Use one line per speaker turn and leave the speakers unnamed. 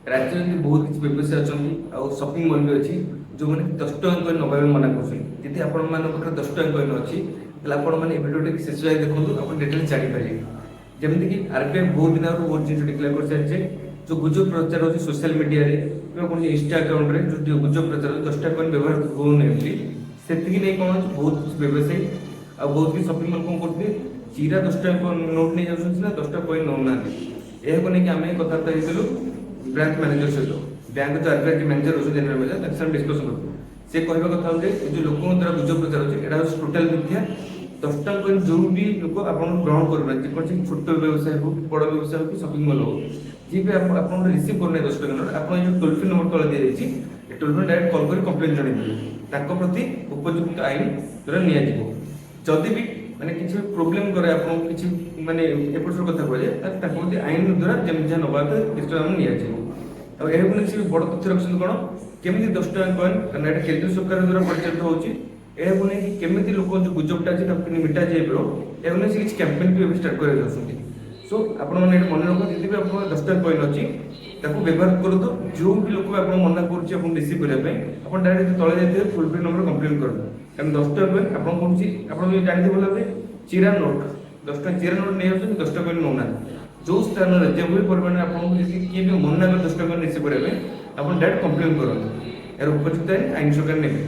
ରାଜ୍ୟରେ ଏମିତି ବହୁତ କିଛି ବ୍ୟବସାୟ ଅଛନ୍ତି ଆଉ ସପିଂ ମଲ୍ ବି ଅଛି, ଯେଉଁମାନେ 10 ଟଙ୍କା କଏନ୍ ନେବା ପାଇଁ ମନା କରୁଛନ୍ତି। ଯଦି ଆପଣମାନଙ୍କ ପାଖରେ 10 ଟଙ୍କା କଏନ୍ ଅଛି, ତାହେଲେ ଆପଣମାନେ ଏ ଭିଡ଼ିଓ ଟିକେ ଶେଷ ଯାଏ ଦେଖନ୍ତୁ, ଆପଣ ଡିଟେଲ୍ସ ଜାଣିପାରିବେ। ଯେମିତିକି ଆରବିଆଇ ବହୁତ ଦିନ ଆଗରୁ ବହୁତ ଜିନିଷ ଡିକ୍ଲେୟାର କରିସାରିছে। ଯେଉଁ ଗୁଜବ ପ୍ରଚାର ହେଉଛି ସୋସିଆଲ ମିଡ଼ିଆରେ କିମ୍ବା କୌଣସି ଇନଷ୍ଟା ଆକାଉଣ୍ଟରେ, ଯେଉଁ ଗୁଜବ ପ୍ରଚାର ହେଉଛି 10 ଟଙ୍କା କଏନ୍ ବ୍ୟବହାର ହେଉନି ବୋଲି, ସେତିକି ନେଇ କ'ଣ ହେଉଛି, ବହୁତ କିଛି ବ୍ୟବସାୟୀ ଆଉ ବହୁତ କିଛି ସପିଂ ମଲ୍ କ'ଣ କରୁଛନ୍ତି, ଚିରା 10 ଟଙ୍କା ନୋଟ୍ ନେଇ ଯାଉଛନ୍ତି ନା 10 ଟଙ୍କା କଏନ୍ ନେଉନାହାନ୍ତି। ଏହାକୁ ନେଇକି ଆମେ କଥାବାର୍ତ୍ତା ହେଇଥିଲୁ ବ୍ରାଞ୍ଚ ମ୍ୟାନେଜର ସହିତ। ବ୍ୟାଙ୍କ ଯେଉଁ ଆରବିଆଇ ମ୍ୟାନେଜର ରହୁଛନ୍ତି, ଜେନେରାଲ ମ୍ୟାନେଜର, ତାଙ୍କ ସାଙ୍ଗେ ଡିସ୍କସନ୍ କରୁଥିଲୁ। ସେ କହିବା କଥା ହେଉଛି, ଏ ଯେଉଁ ଲୋକଙ୍କ ଦ୍ୱାରା ଗୁଜବ ପ୍ରଚାର ହେଉଛି, ଏଇଟା ହେଉଛି ଟୋଟାଲ ମିଥ୍ୟା। 10 ଟଙ୍କା କଏନ୍ ଯେଉଁ ବି ଲୋକ ଆପଣଙ୍କୁ ଗ୍ରହଣ କରୁନାହାନ୍ତି, ଯେକୌଣସି ଛୋଟ ବ୍ୟବସାୟ ହଉ କି ବଡ଼ ବ୍ୟବସାୟ ହଉ କି ସପିଂ ମଲ୍ ହଉ, ଯିଏ ବି ଆପଣଙ୍କୁ ରିସିଭ୍ କରୁନାହିଁ 10 ଟଙ୍କା ନୋଟ୍, ଆପଣ ଏ ଯେଉଁ ଟୋଲ୍ ଫ୍ରି ନମ୍ବର ତଳେ ଦିଆଯାଇଛି, ଏ ଟୋଲ୍ ଫ୍ରି ଡାଇରେକ୍ଟ କଲ୍ କରି କମ୍ପ୍ଲେନ୍ ଜଣାଇଦେବେ। ତାଙ୍କ ପ୍ରତି ଉପଯୁକ୍ତ ଆଇନ ଦ୍ୱାରା ନିଆଯିବ। ଯଦି ବି ମାନେ କିଛି ବି ପ୍ରୋବ୍ଲେମ୍ କରେ ଆପଣଙ୍କୁ, କିଛି ମାନେ ଏପଟ ସେପଟ କଥା କୁହାଯାଏ, ତାହେଲେ ତାଙ୍କ ପ୍ରତି ଆଇନ ଦ୍ୱାରା ଯେମିତି ଯାହା ନେବା କଥା ନିଶ୍ଚୟ ଆମେ ନିଆଯିବ। ଆଉ ଏହାକୁ ନେଇ ସେ ବି ବଡ଼ ତଥ୍ୟ ରଖିଛନ୍ତି କ'ଣ, କେମିତି 10 ଟଙ୍କା କଏନ୍, କାରଣ ଏଇଟା କେନ୍ଦ୍ର ସରକାର ଦ୍ୱାରା ପରିଚାଳିତ ହେଉଛି, ଏହାକୁ ନେଇକି କେମିତି ଲୋକ ଯେଉଁ ଗୁଜବଟା ଅଛି ତାକୁ କେମିତି ମିଟା ଯାଇପାରିବ, ଏହାକୁ ନେଇ ସେ କିଛି କ୍ୟାମ୍ପେନ୍ ବି ଏବେ ଷ୍ଟାର୍ଟ କରିବାକୁ ଯାଉଛନ୍ତି। ସୋ ଆପଣମାନେ ଏଇଟା ମନେ ରଖନ୍ତୁ, ଯଦି ବି ଆପଣଙ୍କ 10 ଟଙ୍କା କଏନ୍ ଅଛି, ତାକୁ ବ୍ୟବହାର କରନ୍ତୁ। ଯେଉଁ ବି ଲୋକ ବି ଆପଣଙ୍କୁ ମନା କରୁଛି ଆପଣଙ୍କୁ ରିସିଭ୍ କରିବା ପାଇଁ, ଆପଣ ଡାଇରେକ୍ଟ ତଳେ ଯାଇଥିବେ ଟୋଲ୍ ଫ୍ରି ନମ୍ବର କମ୍ପ୍ଲେନ୍ କରନ୍ତୁ। କାରଣ 10 ଟଙ୍କା କଏନ୍ ଆପଣ କୌଣସି, ଆପଣ ବି ଜାଣିଥିବେ ଭଲ ଭାବେ, ଚିରା ନୋଟ୍, 10 ଟଙ୍କା ଚିରା ନୋଟ୍ ନେଇଯାଉଛନ୍ତି, 10 ଟଙ୍କା କଏନ୍ ନେଉନାହାନ୍ତି। ଯେଉଁ ସ୍ଥାନରେ ଯେଭଳି ପରିମାଣରେ ଆପଣଙ୍କୁ ଯଦି କିଏ ବି ମନା କରେ 10 ଟଙ୍କା କଏନ୍ ରିସିଭ୍ କରିବା ପାଇଁ, ଆପଣ ଡାଇରେକ୍ଟ କମ୍ପ୍ଲେନ୍ କରନ୍ତୁ। ଏହାର ଉପଯୁକ୍ତ ଆଇନ ସରକାର ନେବେ।